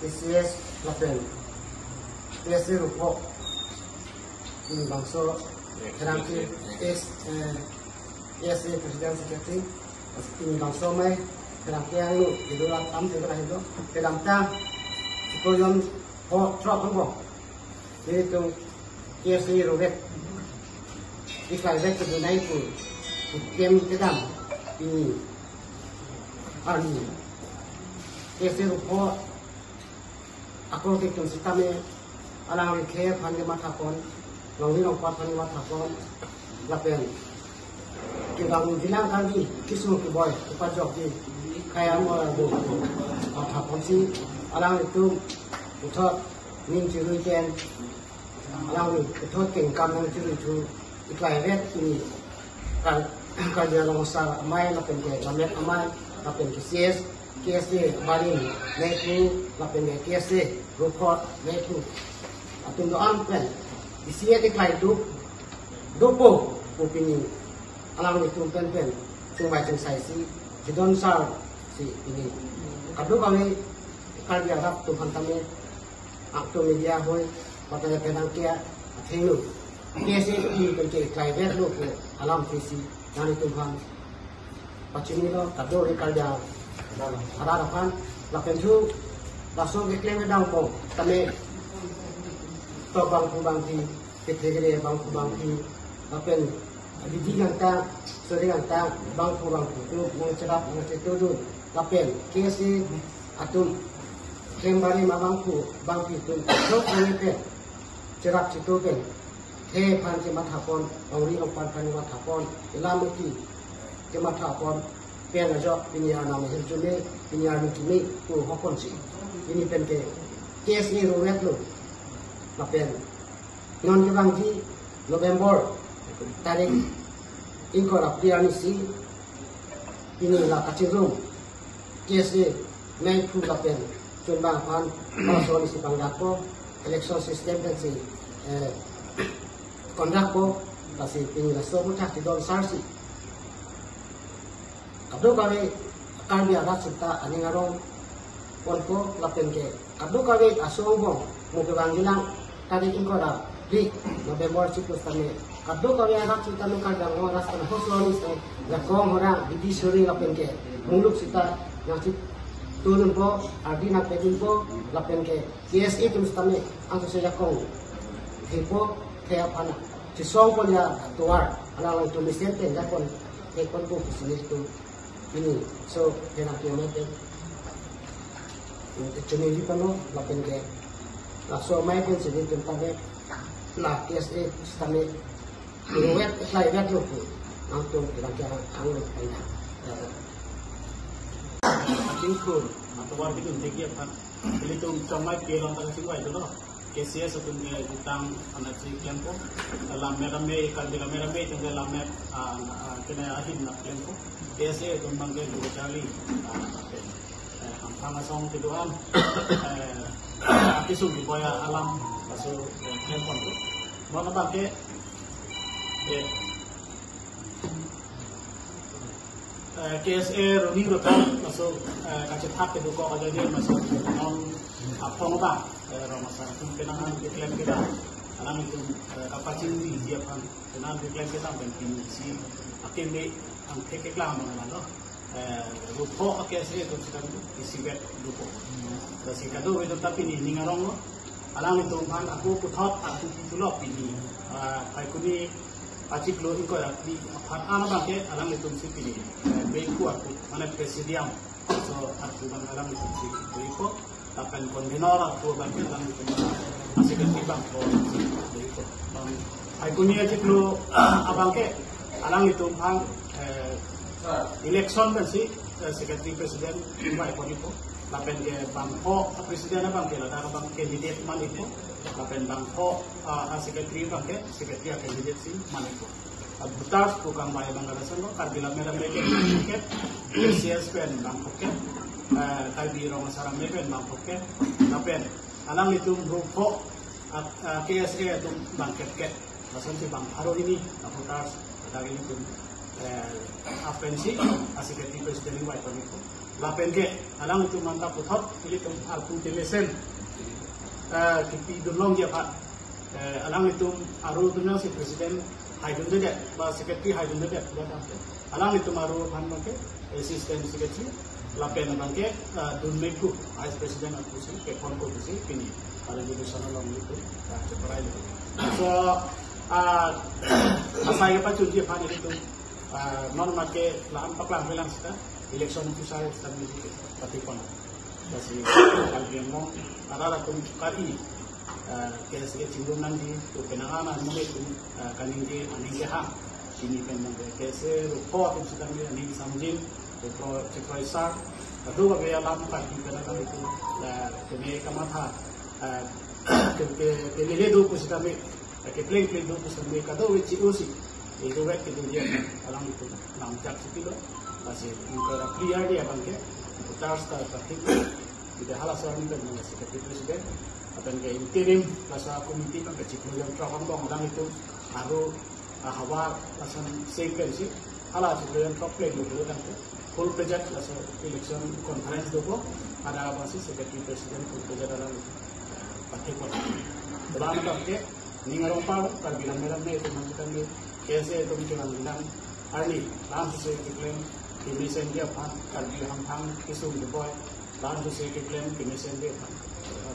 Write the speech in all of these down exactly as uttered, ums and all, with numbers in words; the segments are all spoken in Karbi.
K C S lapen K S A Rupho, pini bangso pherangke S, eh, K S A President Secretary, pini bangso amei pherangke angno, kedo alam tam te kena hilo, kedamtang, siko yon ho throk hangbo. Nelitum K S A Rupho, iklai vek kedunai pu, iklem kedam, pini arni K S A Rupho akorte atum sitame alangli khei aphan kemathapon, longri longpat aphan kemathapon, lapen kevang jilang Karbi kesung keboi kepajokji khei amor abo mathaponsi alanglitum puthot ning chirui pen, alangli puthot kengkam nang chirui thu iklai vek pini Kar-, Karbi Anglong Asar amei lapen ke Lammet amei lapen ke C S, K S A barim, Nephu, lapen ke K S A Rupho, Nephu atum do-an pen, isi iklai do, dopo pu pini alanglitum pen pen chingvai chingsai si, chedon sar si pini kadokave Karbi arat atum aphan tame, aktu media hoi, pataya penang kia, athengno K S A pen ke iklai vek lo pu alam K C nanglitum aphan pachinilo, kadokave Karbi arat aphan, lapen thu laso keklem kedam po tame, to bangphu bangphi, kethe kere bangphu bangphi, lapen abidi ganta, sore ganta, bangphu bangphi atum nangcherap nangchetodun, lapen K S A atum klem barim abangphu bangphi atum, sok kami pen cherap cheto pen, khei aphan kemathapon, longri longpat aphan kemathapon, ilam iti kemathapon pen ajok pini arnam ahirjume, pini arni kimi pu hoponsi, pini pen ke K S A Rupho lo, lapen non kevangji November tarik ingkoi ra phli arni si, pini la kachingrum K S A Nephu lapen chunbang aphan, laso arni si pangdakpo, election system pensi, eh, conductpo, lasi pini laso aputhak chedon sar si kadokave Karbi arat sita aning arong ponpo, lapen ke kadokave aso angbong, mo kevang jilang tarik ingkoi ra phli November chiklo sitame, kadokave arat sitame, Karbi Anglong arat sitame, hoslo ni sitame, jakong horang, bidi sore lapen ke muluk sita nangchetodunpo, ardi nangpedunpo, lapen ke K S A atum sitame angsose jakong thepo, khei aphan chesongpon ya tovar, alanglitum mesen pen jakong theponpo pusi nelitum pini so pherangke amei pen choningri ponlo, lapen ke laso amei pensi nelitum tame la K S A sitame Rupho, iklai vek lo pu nangtum pherangke angno pen, eh, ating kur, atovar kedun thekji aphan ilitum chomai kelong ta kachingvai dolo. K C S atum ke jutang anat si klempo. Lammet amei, Karbi Lammet amei atum ke Lammet, ah, ah, kene ahin nangklempo. K S A atum abang ke Guru Charli, ah, eh, Hamphang asong kedo-an, eh, akesung keboi alam laso, eh, klemponpo. Mo abang ke, eh, eh, K S A roni rotang laso, eh, kachethak kedokok aja dia laso non aphong abang, eh, Rong Asar atum penang an keklem kedam, alanglitum, eh, kapachingri ji aphan penang an keklem kedam pen pini si akeme angthek keklang abang lo, eh, Rupho a-K S A atum sitame isi bet dopo. Lasi kadokave atum ta pini ning arong lo. Alanglitum aphan ako puthot ako pithulo pini, ah, Phaikuni achiklo ingkoi ra phli aphan an abang ke alanglitum si pini, eh, bengku ako, mane presidium. So ako abang alanglitum si bengku, lapen convenor ako abang ke alanglitum, ah, secretary abang ako si bengku. Bang Phaikuni achiklo abang ke alanglitum aphan, eh, election pensi, eh, secretary president ingvai pon-ikpo. Lapen ke bangpho president abang ke ladak abang candidate man-ikpo. Lapen bangpho, ah, secretary abang ke secretary a-candidate si man-ikpo. Ah, voters pu kangvai abang kadasan lo, Karbi Lammet amei ke bangpho kep, K C S pen bangpho kep, eh, Karbi Rong Asar amei pen bangpho kep. Lapen alanglitum Rupho, ah, ah, K S A atum bang kep kep. Lasonsi bang pharo hini a-voters, ladak ilitum, eh, apensi a-secretary president ingvai pon-ikpo. Lapen ke alangtum anta puthot ilitum arpu kemesen, eh, kipidun longji aphan, eh, alangtum aru atum si president haidundedet, ba secretary haidundedet, ba tangte. Alangtum aru aphan abangke assistant secretary, lapen abangke, eh, dunmephu vice president aphusi kephonpo pusi pini pada judu sana long itu, eh, cheparai lo. So, ah, asai kepachunji aphan ilitum, ah, non make lam paklang bilang sita, election officer sami di pati pon. Lasi, Karbi Anglong arat atum kari, ah, KSA chingrum nangji, pu penang ana mule tum, ah, kaningje, aningje ha. Sini pen nang KSA rupo atum sitame aning samjin, rupo chekroi sar. Kado ba be alam Karbi penang ana itu, ah, keme kamatha, ah, ke, ke, ke lele do pu sitame, ke pleng pleng do pu sitame, kado we chi usi. Itu we ke do dia, alangtum namjak sipilo. Lasi, ingkoi ra clear dia abangke, putar star traffic. Kita hala seorang itu menjadi secretary president. Lapen ke interim, lasa committee kan ke chiklo jam throk angbong alangtum, aru, ah, havar, lason same pen si, hala chiklo jam throk pleng lo kan ke. Full project, lasa election conference dopo, ada abangsi secretary president full project alang, ah, pathek pon. Telah abangke, ning arong palo, Karbi lam meram ne, itu manjutan ne, KSA itu mungkin lang bilang, arni, lam suse keklem, kemesen dia aphan, Karbi hamphang, kisung keboi, lam suse keklem, kemesen dia aphan.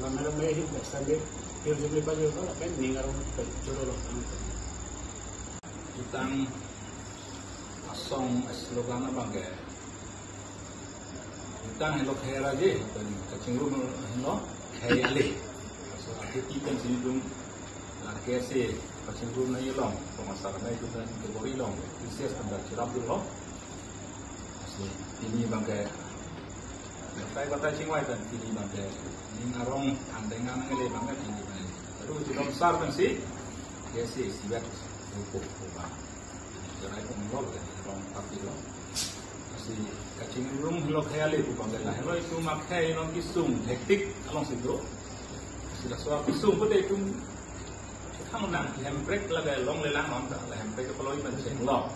Lam meram me hin, next time dia, dia jumpa juga, lapen ning arong, jolo lo. Jutang asong slogan abangke, jutang henlo khei ra je, pen kachingrum henlo khei ale. So, akhir ti pen sini dum, la KSA kachingrum nangji along, pemasaran itu pen kebor-i along, T C S pen dak chirap dolo. So, pini abangke, batai batai chingvai pen pini abangke, ning arong tang dengan nang le abangke pini abangke. Lalu chirap sar pen si, KSA isivet, hukum, hukum. Jerai pun lo, kan, along party lo. Lasi kachingrum henlo khei ale pu abangke la henlo itum akhei along kisung hektik alongsi do. Lasi laso kisung pute itum thang nang handbrake lage longlelang non ta, la handbrake paloi pen chenglo.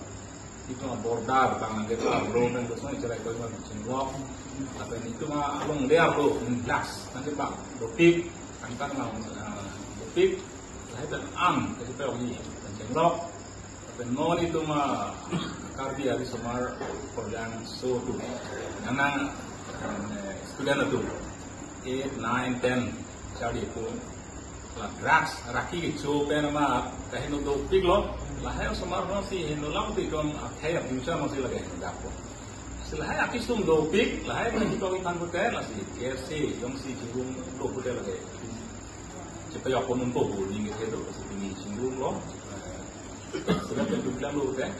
Itum border tang nang ke ta lo nang kosong cherai koi ma chenglo. Lapen itum along le arlo, glass nang ke bang dopik, angkang nang, ah, dopik. Lahai pen an, ke pe ong ni, pen chenglo. Lapen non itum, ah, Karbi ari osomar korjang so atum. Nang, eh, student atum. Eight, nine, ten, charli atum. La drugs, raki kecho pen ma, kaheno dopik lo. Lahai osomar non si heno lam ti kon akhei abuse non si lage dak po. Si lahai akisung dopik, lahai pen hitok ikan pute, lasi KSA, jongsi chingrum do pute lage. Chepajok pon unpo bu ning ke do, pini chingrum lo. Sudah tentu bilang lo deh.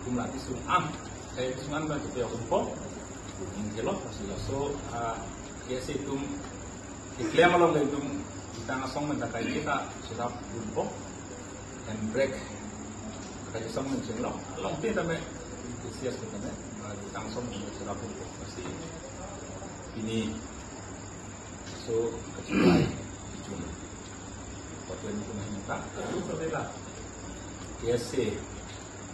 Kum lagi sung am, saya sung am kan chepajok unpo. Ning ke lo, pasti laso, ah, KSA itum, iklem along itum, jutang asong men takai kita, chirap unpo. Handbrake, takai asong men chenglo. Along ti tame, T C S ko tame, jutang asong men chirap unpo. Pasti, pini, so, kachingrum, kachingrum. Waktu ini pun hanya tak, itu berbeda. KSA,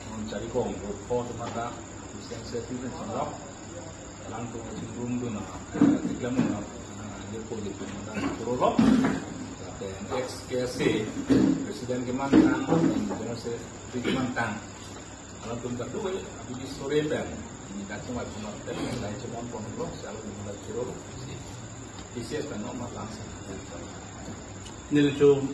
non charli kong, rupo atum ta, Christian safety pen chenglo. Alangtum chingrum dun na, eh, tiklam na, eh, dia poli pen ta, choro lo. Lapen ex KSA, president kemantang, general secretary kemantang. Alangtum ta do, eh, abidi sore pen. Ini kacung wai pun pen, lai cemon pon lo, selalu mulai choro lo. T C S pen no mat langsung. Nelitum